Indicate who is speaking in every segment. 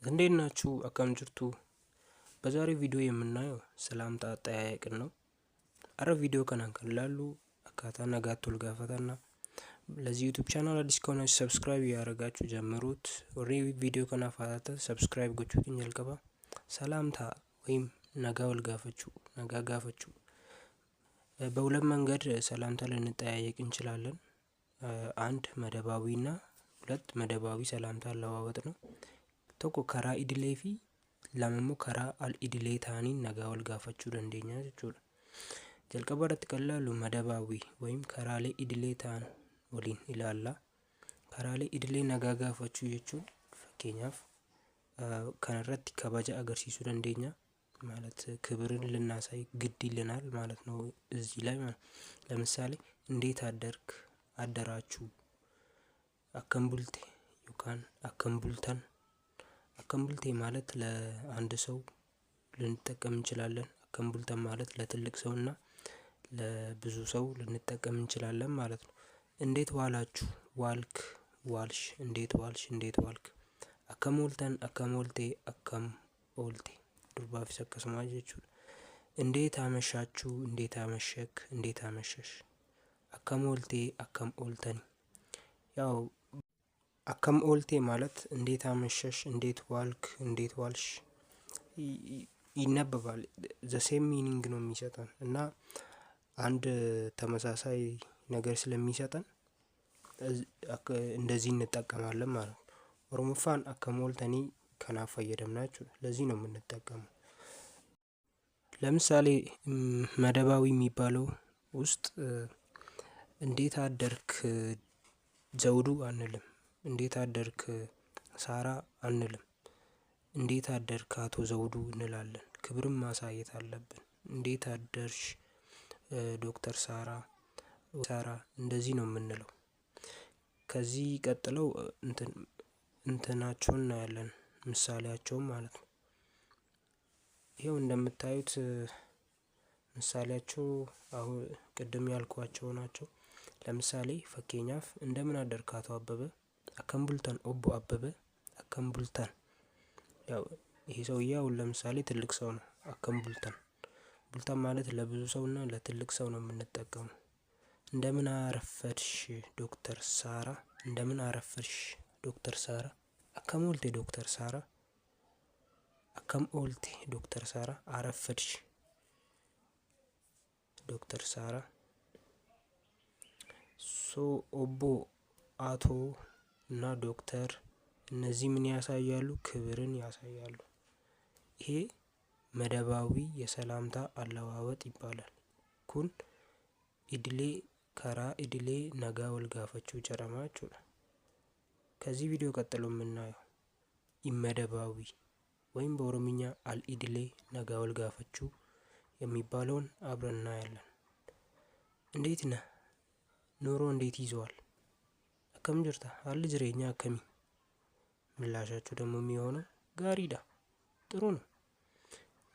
Speaker 1: እንዴት ናችሁ? Akkam jirtu? በዛሬው ቪዲዮ የምናየው ሰላምታ አጠያየቅን ነው። Har'a viidiyoo kanaan kan ilaallu akkaataa nagaatti wal gaafatanna. ለዚህ YouTube channel አዲስ ከሆናችሁ subscribe እያደረጋችሁ ጀምሩት። Warri viidiyoo kanaaf haaraa taatan subscribe gochuutiin jalqaba. ሰላምታ ወይም nagaa wal gaafachuu፣ nagaa gaafachuu። በሁለት መንገድ ሰላምታ ልንጠያየቅ እንችላለን። አንድ መደባዊና ሁለት መደባዊ ሰላምታ አለዋወጥ ነው። Tokko karaa idilee fi lama immoo karaa al idilee ta'aniin nagaa wal gaafachuu dandeenya jechuudha. Jalqaba irratti kan ilaallu መደባዊ ወይም karaalee idilee ta'an waliin ilaalla. Karaalee idilee nagaa gaafachuu jechuun fakkeenyaaf kanarratti kabaja agarsiisuu dandeenya. ማለት ክብርን ልናሳይ ግድ ይለናል ማለት ነው። እዚህ ላይ ማለት ለምሳሌ እንዴት አደርክ፣ አደራችሁ፣ akkam bulte yookaan akkam bultan። Akkam bulte ማለት ለአንድ ሰው ልንጠቀም እንችላለን። Akkam bultan ማለት ለትልቅ ሰው እና ለብዙ ሰው ልንጠቀም እንችላለን ማለት ነው። እንዴት ዋላችሁ፣ ዋልክ፣ ዋልሽ፣ እንዴት ዋልሽ፣ እንዴት ዋልክ። Akkam ooltan፣ akkam oolte፣ akkam oolte durbaafis akkasuma jechuudha። እንዴት አመሻችሁ፣ እንዴት አመሸክ፣ እንዴት አመሸሽ። Akkam oolte፣ akkam ooltani። ያው akkam oolte ማለት እንዴት አመሸሽ፣ እንዴት ዋልክ፣ እንዴት ዋልሽ ይነበባል። The same meaning ነው የሚሰጠን እና አንድ ተመሳሳይ ነገር ስለሚሰጠን እንደዚህ እንጠቀማለን ማለት ነው። Oromoffaan akkam ooltanii kanaaf fayyadamna jechuudha። ለዚህ ነው የምንጠቀመው። ለምሳሌ መደባዊ የሚባለው ውስጥ እንዴት አደርክ ዘውዱ አንልም። እንዴት አደርክ ሳራ አንልም። እንዴት አደርክ አቶ ዘውዱ እንላለን። ክብርን ማሳየት አለብን። እንዴት አደርሽ ዶክተር ሳራ፣ ሳራ እንደዚህ ነው የምንለው። ከዚህ ቀጥለው እንትናቸውን እናያለን፣ ምሳሌያቸውን ማለት ነው። ይኸው እንደምታዩት ምሳሌያቸው አሁን ቅድም ያልኳቸው ናቸው። ለምሳሌ fakkeenyaaf እንደምን አደርክ አቶ አበበ፣ akkam bultan obbo አበበ፣ akkam bultan። ያው ይሄ ሰውዬ አሁን ለምሳሌ ትልቅ ሰው ነው። Akkam bultan፣ bultan ማለት ለብዙ ሰው እና ለትልቅ ሰው ነው የምንጠቀመው። እንደምን አረፈድሽ ዶክተር ሳራ፣ እንደምን አረፈድሽ ዶክተር ሳራ፣ akkam oolte ዶክተር ሳራ፣ akkam oolte ዶክተር ሳራ፣ አረፈድሽ ዶክተር ሳራ። So obbo፣ አቶ እና ዶክተር እነዚህ ምን ያሳያሉ? ክብርን ያሳያሉ። ይሄ መደባዊ የሰላምታ አለዋወጥ ይባላል። Kun idilee karaa idilee nagaa wal gaafachuu jedhama jechuudha። ከዚህ ቪዲዮ ቀጥሎ የምናየው ኢመደባዊ ወይም በኦሮምኛ al-idilee nagaa wal gaafachuu የሚባለውን አብረን እናያለን። እንዴት ነህ? ኑሮ እንዴት ይዞሃል? Akkam jirta? Haalli jireenyaa akkami? ምላሻችሁ ደግሞ የሚሆነው gaariidha፣ ጥሩ ነው።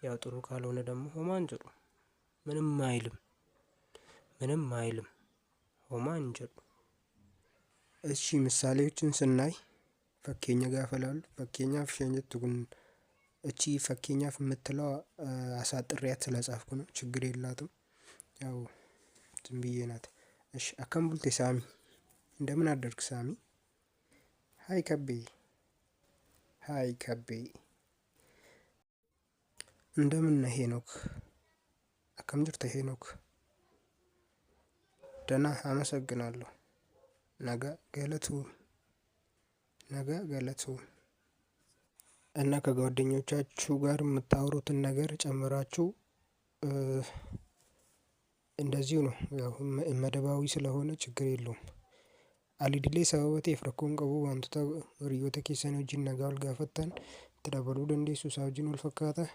Speaker 1: ያው ጥሩ ካልሆነ ደግሞ homaa hin jedhu፣ ምንም አይልም፣ ምንም አይልም፣ homaa hin jedhu።
Speaker 2: እሺ ምሳሌዎችን ስናይ fakkeenya gaafa laallu fakkeenyaaf isheen jettu kun እቺ fakkeenyaaf የምትለዋ አሳጥሬያት ስለጻፍኩ ነው። ችግር የላትም። ያው ዝም ብዬ ናት። እሺ akkam bulte ሳሚ፣ እንደምን አደርክ ሳሚ። Hi ከቤ፣ hi ከቤ። እንደምን ነህ ሄኖክ፣ akkam jirta ሄኖክ። ደህና አመሰግናለሁ። Nagaa galatoomi፣ nagaa galatoomi። እና ከጓደኞቻችሁ ጋር የምታወሩትን ነገር ጨምራችሁ እንደዚሁ ነው። ያው መደባዊ ስለሆነ ችግር የለውም። Al-idilee sababa ta'eef rakkoo hin qabu. Wantoota hiriyoota keessan wajjin nagaa wal gaafattan itti dabaluu dandeessu. Isaa wajjin wal fakkaata.